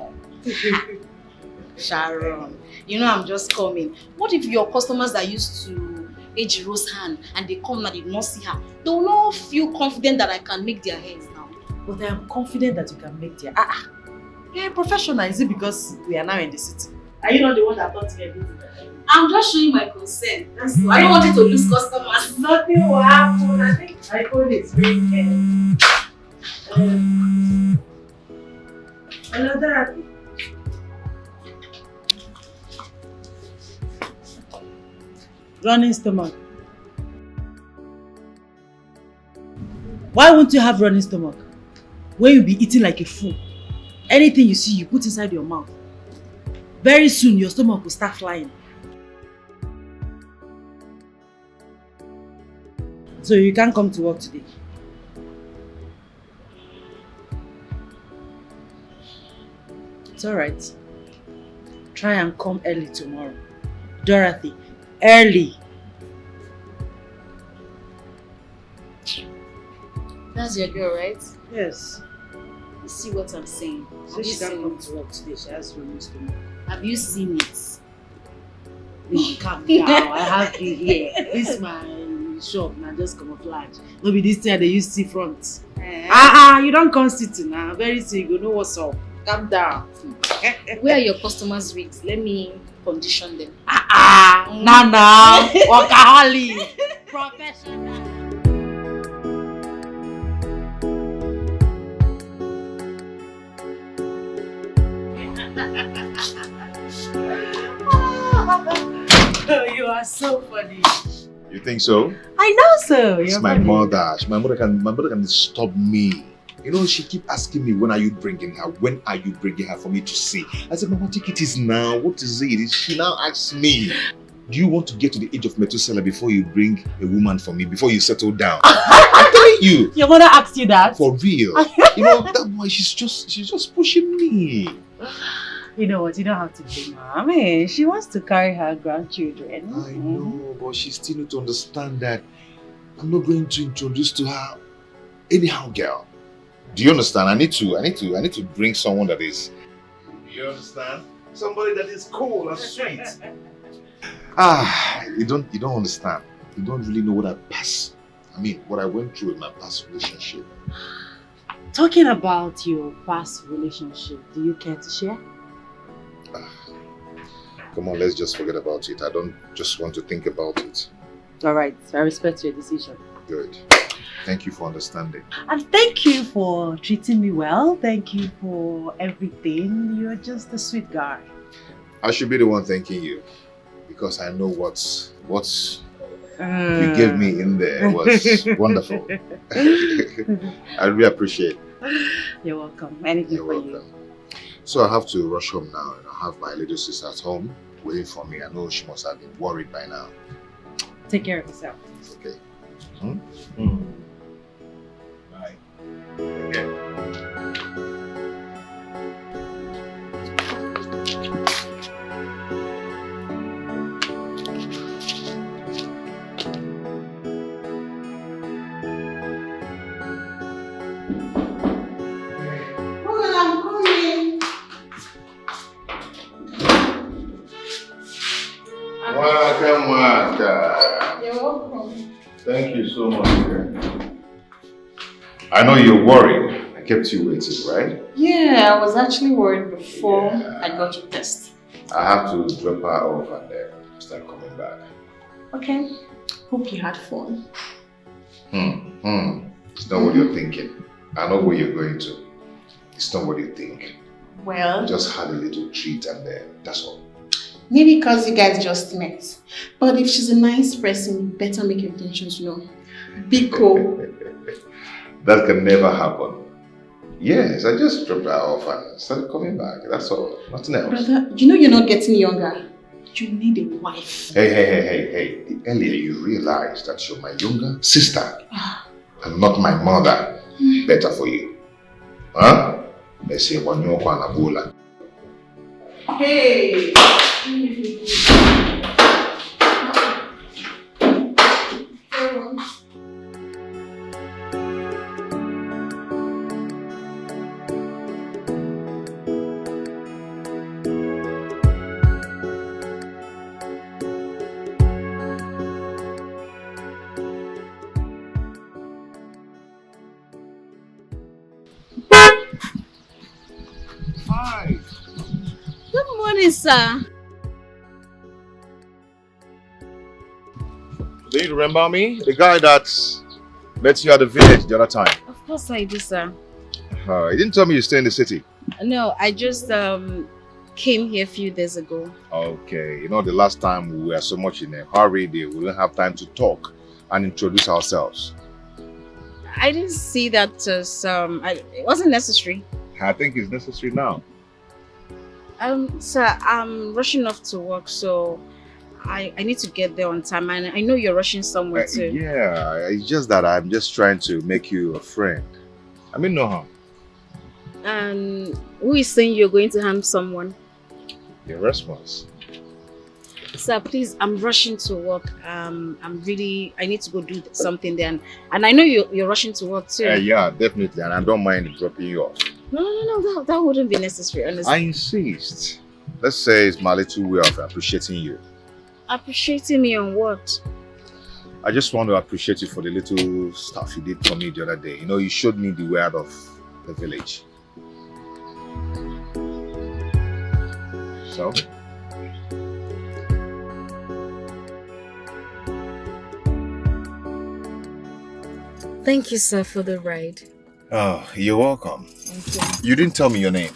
Sharon, you know I'm just coming. What if your customers that used to Ejiro's hand and they come now, they not see her? They will not feel confident that I can make their heads now. But I am confident that you can make their... Ah, ah. You're a professional. Is it because we are now in the city? Are you not the one that taught me everything that I know? I'm just showing my concern. That's why I don't want you to lose customers. Nothing will happen. I think my phone is ringing. Um, hello, Dorothy. Running stomach. Why won't you have running stomach? When you be eating like a fool, anything you see, you put inside your mouth. Very soon, your stomach will start flying. So you can't come to work today. It's alright. Try and come early tomorrow. Dorothy, early. That's your girl, right? Yes. You see what I'm saying? So she can't come to work today. She has running stomach. Have you seen it? Please calm down. I have you here. This my shop now, just camouflage. No be this thing they use see front. Eh? Ah, ah, you don't come city now. Very soon you go know what's up. Calm down. Where are your customers' wigs? Let me condition them. Ah, ah, mm. Nana, workaholic, professional. You are so funny. You think so? I know so. It's my mother. My mother can, my mother can disturb me. You know, she keep asking me, "When are you bringing her? When are you bringing her for me to see?" I said, "Mama, take it easy now. What is it?" She now asks me, "Do you want to get to the age of Methuselah before you bring a woman for me, before you settle down?" I'm telling you. Your mother asked you that? For real. You know, that boy, she's just, she's just pushing me. You know what? You don't have to blame her. I mean, she wants to carry her grandchildren. I know, but she still need to understand that I'm not going to introduce to her anyhow girl. Do you understand? I need to, I need to, I need to bring someone that is, you understand? Somebody that is cool and sweet. Ah, you don't, you don't understand. You don't really know what I pass. I mean, what I went through with my past relationship. Talking about your past relationship, do you care to share? Ah, come on, let's just forget about it. I don't just want to think about it. All right, I respect your decision. Good. Thank you for understanding. And thank you for treating me well. Thank you for everything. You're just a sweet guy. I should be the one thanking you because I know what, what you gave me in there was wonderful. I really appreciate it. You're welcome. Anything for you. You're welcome. So I have to rush home now. And I have my little sister at home waiting for me. I know she must have been worried by now. Take care of yourself. It's okay. Hmm? Hmm. Bye. Okay. Hold on, I'm coming. Welcome, welcome. You're welcome. Thank you so much. Dear. I know you're worried. I kept you waiting, right? Yeah, I was actually worried before yeah. I got your test. I have to drop her off and then start coming back. Okay. Hope you had fun. Hmm. Hmm. It's not what you're thinking. I know where you're going to. It's not what you think. Well, just had a little treat and then that's all. Maybe because you guys just met. But if she's a nice person, you better make your intentions known. Biko. That can never happen. Yes, I just dropped her off and started coming back. That's all. Nothing else. Brother, you know you're not getting younger. You need a wife. Hey, hey, hey, hey, hey. The earlier you realize that you're my younger sister ah. And not my mother, hmm. Better for you. Huh? Messi, one new one, Abola. Hey! Hi. Good morning, sir. Do you remember me? The guy that met you at the village the other time? Of course I do, sir. Uh, you didn't tell me you stay in the city. No, I just um, came here a few days ago. Okay, you know the last time we were so much in a hurry, we didn't have time to talk and introduce ourselves. I didn't see that as um, I, it wasn't necessary. I think it's necessary now. Um, sir, I'm rushing off to work, so I, I need to get there on time, and I know you're rushing somewhere uh, too. Yeah, it's just that I'm just trying to make you a friend. I mean, no harm. And who is saying you're going to harm someone? Your response. Sir, please, I'm rushing to work. Um, I'm really, I need to go do something there. And, and I know you're, you're rushing to work too. Uh, yeah, definitely. And I don't mind dropping you off. No, no, no, no, that, that wouldn't be necessary, honestly. I insist. Let's say it's my little way of appreciating you. Appreciating me on what? I just want to appreciate you for the little stuff you did for me the other day. You know, you showed me the way out of the village. So? Thank you, sir, for the ride. Oh, you're welcome. You. You didn't tell me your name.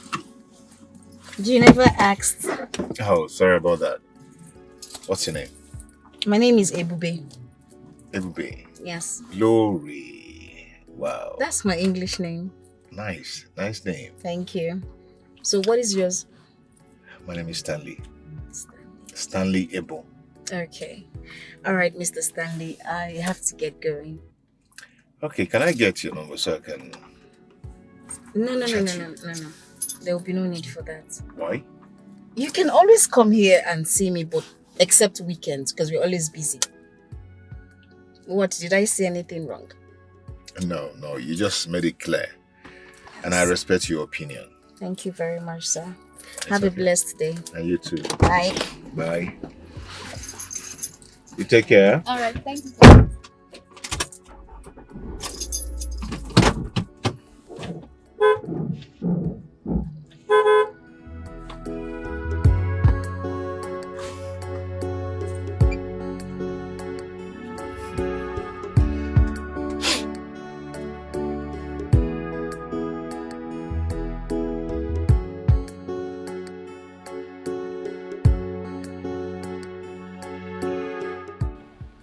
You never asked. Oh, sorry about that. What's your name? My name is Ebube. Ebube. Yes. Glory. Wow. That's my English name. Nice, nice name. Thank you. So what is yours? My name is Stanley. Stanley Ebo. Okay. All right, Mister Stanley, I have to get going. Okay, can I get your number so I can... No, no, no, no, no, no, no. There will be no need for that. Why? You can always come here and see me, but except weekends, because we're always busy. What, did I say anything wrong? No, no, you just made it clear. And I respect your opinion. Thank you very much, sir. It's Have okay. a blessed day. And you too. Bye. Bye. You take care. All right, thank you, sir.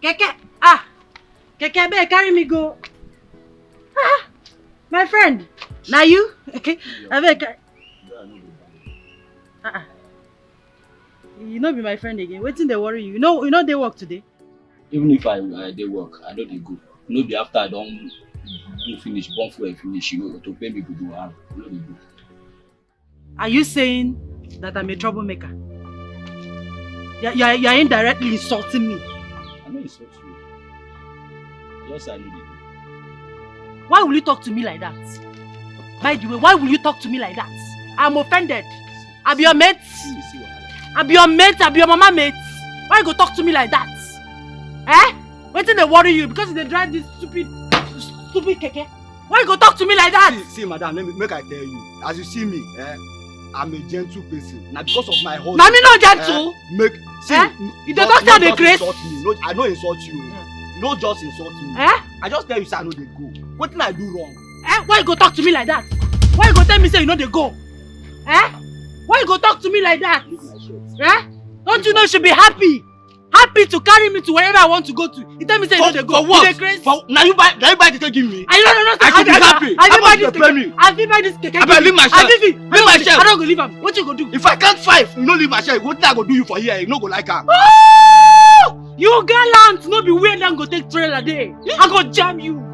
Keke, ah, Keke, abeg carry me go. Ah, my friend, na you? Abeg, ah, ah. You no be my friend again. Wetin dey worry you? You no, you no dey work today? Even if I, I dey work, I no dey go. No be after I don do finish, burn fuel finish, you go to pay me go do am. I no dey go. Are you saying that I'm a troublemaker? You are, you are, you are indirectly insulting me. I no insult you. I just say I no dey go. Why will you talk to me like that? By the way, why will you talk to me like that? I'm offended. I be your mate. I be your mate. I be your mama mate. Why you go talk to me like that? Eh? Wetin dey worry you because you dey drive this stupid, stupid keke? Why you go talk to me like that? See, see, madam, let me make I tell you. As you see me, eh, I'm a gentle person. Na because of my husband. Na me no gentle. Eh, make see. Eh? You dey talk say I dey craze. Insult me. No, I no insult you. No, just insult me. Eh? I just tell you say I no dey go. Wetin I do wrong? Eh? Why you go talk to me like that? Why you go tell me say you no dey go? Eh? Why you go talk to me like that? Eh? Don't you know you should be happy? Happy to carry me to wherever I want to go to. You tell me say you no dey go. For what? You dey craze? For, na you buy, na you buy keke give me. I don't know. I should be happy. I fit buy this keke. I fit buy this keke. Abeg, leave my shirt. Leave my shirt. I don't go leave am. What you go do? If I count five, you no leave my shirt. Wetin I go do you for here? You no go like am. Oh! You gallant, no be where dem go take trailer dey. I go jam you.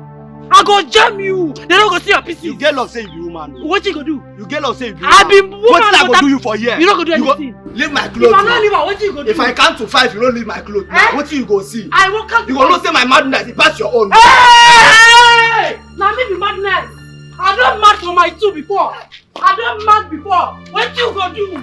I go jam you. They no go see your pieces. You get luck say you be woman. What you go do? You get luck say you be woman. I be woman. Wetin I go do you for here? You no go do anything. Leave my clothes. If I no leave am, wetin you go do? If I count to five, you no leave my clothes. Eh? Wetin you go see? I will count. You go know say my madness e pass your own. Hey! Na me be madness. I don mad for my two before. I don mad before. Wetin you go do?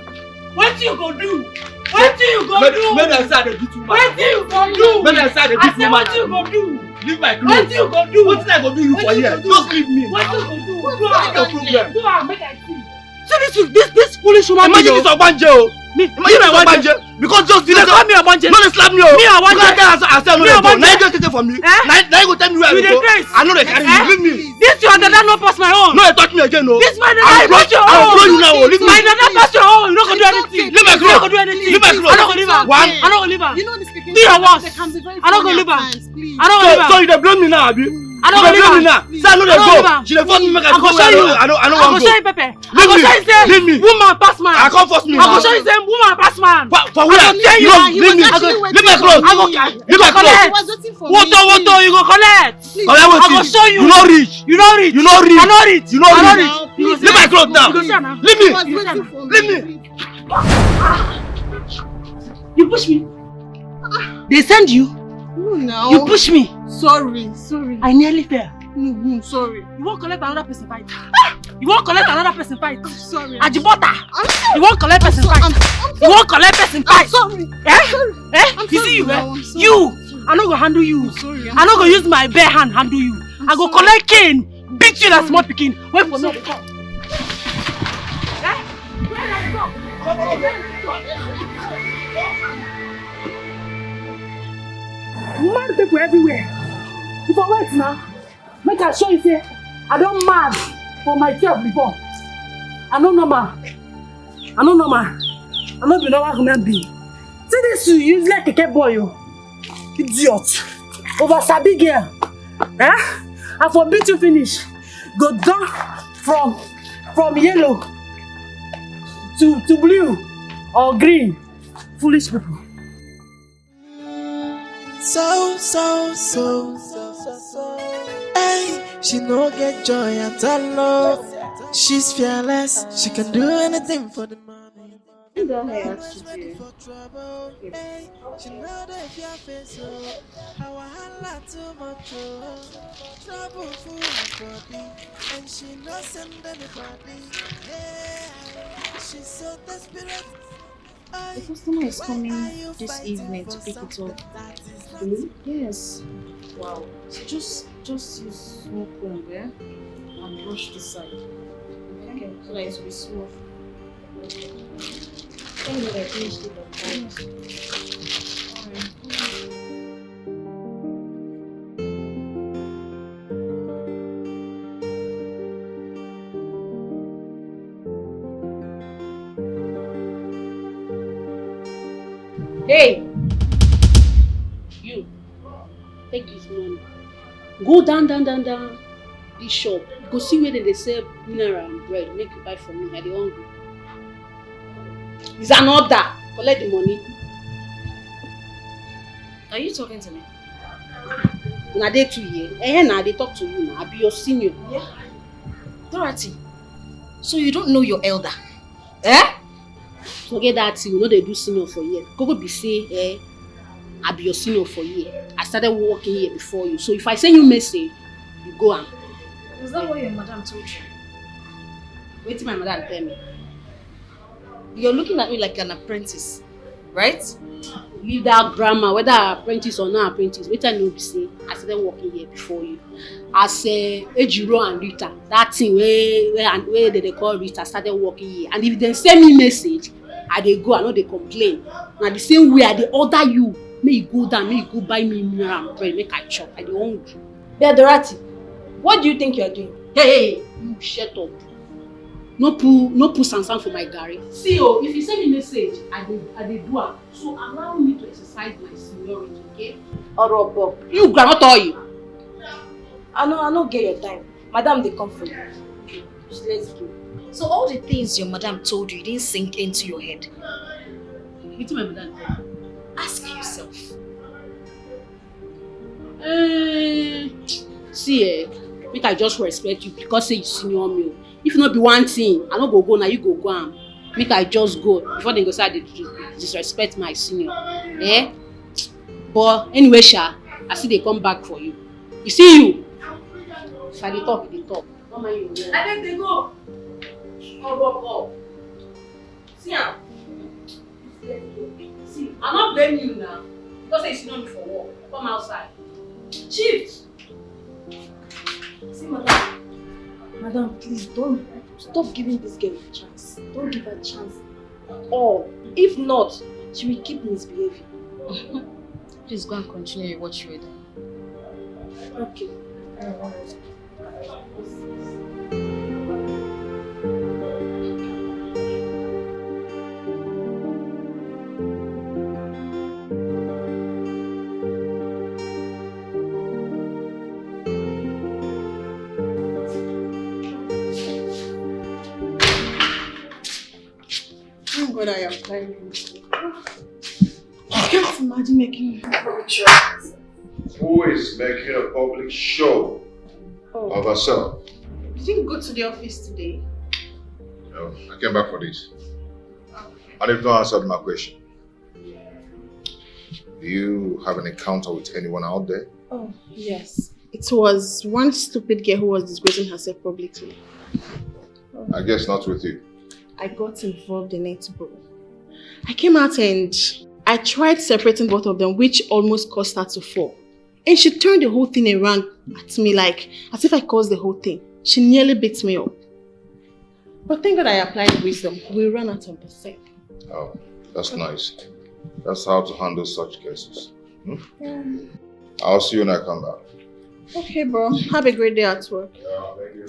Wetin you go do? Wetin you go do? Make dem say I dey beat woman. Wetin you go do? Make dem say I dey beat woman. I say wetin you go do? Leave my clothes. Wetin you go do? Wetin I go do you for here? Just leave me. Wetin you go do? What's your problem? Go and make I see. See this, this, this foolish woman. Imagine this ogbanje o. Me, imagine this ogbanje. Because just you dey call me ogbanje. No dey slap me o. Me ogbanje. You can't tell us, I say no dey go. Na you just take for me. Eh? Na, na you go tell me where I go. I no dey carry you. Leave me. This your dada no pass my own. No dey touch me again o. This my dada pass your own. I will blow you now o. Leave me. My dada pass your own. You no go do anything. Leave my clothes. You no go do anything. Leave my clothes. I no go leave am. One. I no go leave am. You know this pikin. Do your worst. I no go leave am. I no go leave am. So you dey blame me now, abi? I no go leave am. Say I no dey go. She dey force me make I go where I no, I no, I no wan go. I go show you, Pepe. I go show you say woman pass man. I come force me. I go show you say woman pass man. For, for where? I go tell you. Leave me. Leave my clothes. I go, leave my clothes. Woto, woto, you go collect. Collect wetin? I go show you. You no reach. You no reach. You no reach. I no reach. You no reach. Leave my clothes now. Leave me. Leave me. You push me. They send you? No, now. You push me. Sorry, sorry. I nearly fell. No, no, sorry. You won't collect another person fight. Ah! You won't collect another person fight. I'm sorry. Ajibota. I'm sorry. You won't collect person fight. I'm, I'm sorry. You won't collect person fight. I'm sorry. Eh? I'm sorry. Eh? I'm sorry. You see you, eh? I'm sorry. You. I no go handle you. I'm sorry. I no go use my bare hand handle you. I go collect cane. Beat you like small pikin. Wait for me. Eh? Mad people everywhere. You for wait now. Make I show you say I don mad for myself before. I no normal. I no normal. I no be normal human being. See this useless keke boy o. Idiot. Over sabi girl. Eh? I for beat you finish. Go down from, from yellow to, to blue or green. Foolish people. So, so, so, so, so, so. Hey, she no get joy at all, no. She's fearless, she can do anything for the money. What did I ask you to do? Yes. She know the fear face, oh. Our wahala too much, oh. Trouble full her body, and she no send anybody. Hey, she's so desperate. The customer is coming this evening to pick it up. Really? Yes. Wow. So just, just use small comb, eh? And brush this side. Okay. So that it will be smooth. Tell me that I finished it on time. Yes. All right. Hey! You, take this money. Go down, down, down, down this shop. Go see where they dey sell mineral and bread. Make you buy for me. I dey hungry. It's an order. Collect the money. Are you talking to me? Una dey too here. Eh, na dey talk to you now. I be your senior. Yeah. Dorothy, so you don't know your elder? Eh? Forget that thing. We no dey do senior for here. Koko be say, eh, I be your senior for here. I started working here before you. So if I send you message, you go am. Is that what your madam told you? Wetin my madam tell me? You're looking at me like an apprentice, right? Leave that grammar, whether I apprentice or not apprentice. Wetin I know be say I started working here before you. As uh, Ejiro and Rita, that thing where where and where they, they call Rita started working here. And if they send me message, I dey go, I no dey complain. Na the same way I dey order you, make you go down, make you go buy me mineral and bread, make I chop. I dey hungry. Bia Dorothy, what do you think you're doing? Hey, hey, you shut up. No put no put sansan for my garri. See o, if you send me message, I dey I dey do am. So allow me to exercise my seniority, okay? Orobo, you grandma tell you. I no I no get your time. Madam dey come for you. Just let's go. So all the things your madam told you didn't sink into your head. Wetin my madam tell you? Ask yourself. Eh, see eh, make I just respect you because say you senior me o. If no be one thing, I no go go na you go go am. Make I just go before dem go say I dey dis- disrespect my senior. Eh? But anyway sha, I still dey come back for you. You see you? If I dey talk, you dey talk. No mind you. Abeg dey go. Come, come, come. See am. See, I no blame you now. Because say you no need for work. Come outside. Chief! See, madam. Madam, please don't stop giving this girl a chance. Don't give her chance at all. If not, she will keep misbehaving. Please go and continue with what you were doing. Okay. Thank God I am thanking you. I can't imagine making you a public show. Who is making a public show of herself? You didn't go to the office today. No, I came back for this. And you've not answered my question. Do you have an encounter with anyone out there? Oh, yes. It was one stupid girl who was disgracing herself publicly. I guess not with you. I got involved in it, bro. I came out and I tried separating both of them, which almost caused her to fall. And she turned the whole thing around at me like as if I caused the whole thing. She nearly beat me up. But thank God I applied wisdom. We ran out of the set. Oh, that's nice. That's how to handle such cases. Hmm? Yeah. I'll see you when I come back. Okay, bro. Have a great day at work. Yeah, thank you.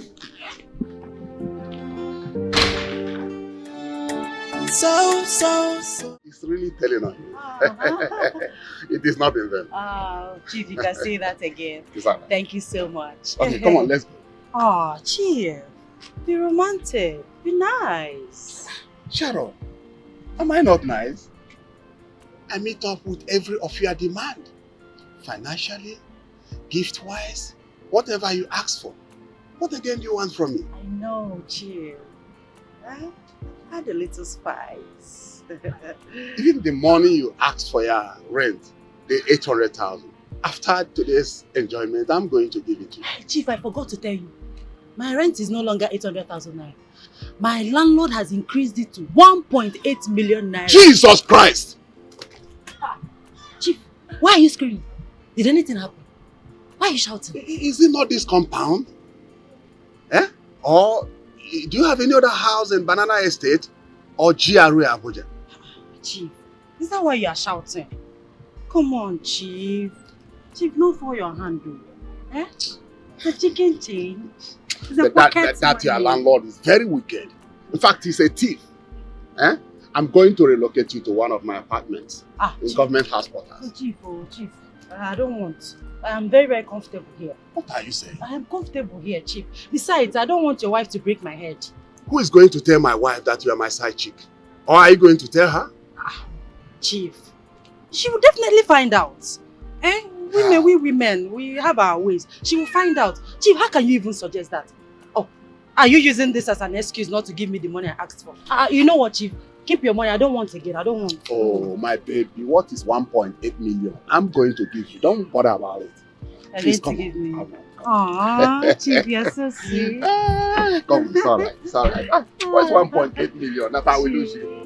So, so, so. It's really telling on you. It is not in vain. Oh, Chief, you can say that again. Thank you so much. Okay, come on, let's go. Oh, Chief, be romantic, be nice. Sharon, am I not nice? I meet up with every of your demand. Financially, gift-wise, whatever you ask for. What again do you want from me? I know, Chief. Huh? Add a little spice. Even the money you asked for your rent, the eight hundred thousand. After today's enjoyment, I'm going to give it to you. Chief, I forgot to tell you. My rent is no longer eight hundred thousand naira. My landlord has increased it to one point eight million naira. Jesus Christ! Ah, Chief, why are you screaming? Did anything happen? Why are you shouting? I- i- Is it not this compound? Eh? Or i- do you have any other house in Banana Estate or G R A Abuja? Chief, is that why you are shouting? Come on, Chief. Chief, no fall your hand, though. Eh? The chicken change. It's a That, that, pocket that, that your money. Landlord is very wicked. In fact, he's a thief. Eh? I'm going to relocate you to one of my apartments Ah, in Chief. Government house quarters. Oh, Chief, oh, Chief. I don't want. I am very, very comfortable here. What are you saying? I am comfortable here, Chief. Besides, I don't want your wife to break my head. Who is going to tell my wife that you are my side chick? Or are you going to tell her? Ah, Chief, she will definitely find out. Eh? Women, Ah. we women, we have our ways. She will find out. Chief, how can you even suggest that? Oh, are you using this as an excuse not to give me the money I asked for? Ah, you know what, Chief? Keep your money. I don't want again. I don't want. Oh, my baby, what is one point eight million? I'm going to give you. Don't bother about it. You're Please going come. to give me. Come. Aww, Chief, you're so sweet. Ah, come, it's all right. It's all right. Ah, what's one point eight million? That's how we lose you.